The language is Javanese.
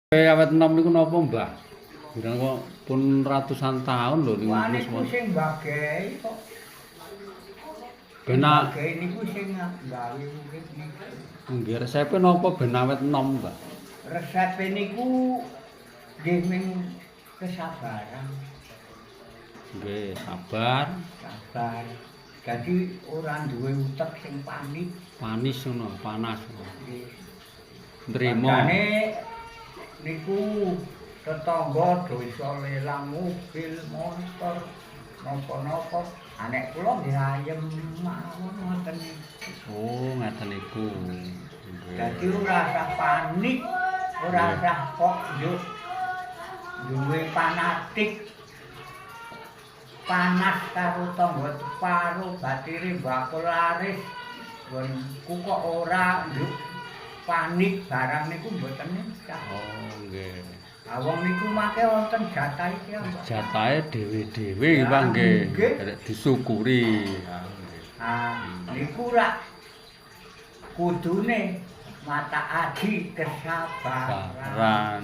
Awet enom niku napa, Mbah? Kirang kok pun ratusan tahun lho niku. Wah, niku sing mbagei kok. Ben Mbagei niku sing gawe urip niku. Nggih, resepe napa ben awet enom, Mbah? Resepe niku nggih ming kesabaran. Nggih, sabar. Sabar. Dadi ora duwe utek sing panik. Panis ngono, panas. Nggih. Nrimo. Makane niku tetangga do iso lelang mobil, motor, napa-napa. Anek kula nggih ayem mawon ngoten niku. Oh, ngaten niku. Nggih. Dadi ora usah panik, ora usah kok njuk duwe fanatik. Panas karo tangga teparo, batire bakul laris. Nggonku kok ora njuk panik barang niku mboten usah. Oh, nggih. Ah, wong niku make wonten jatah iki, Mbak. Jatahe dhewe-dhewe, Pak, nggih. Nggih. Derek disyukuri. Ah, nggih. Ah, niku rak kudune mata aji kesabaran. Sabaran.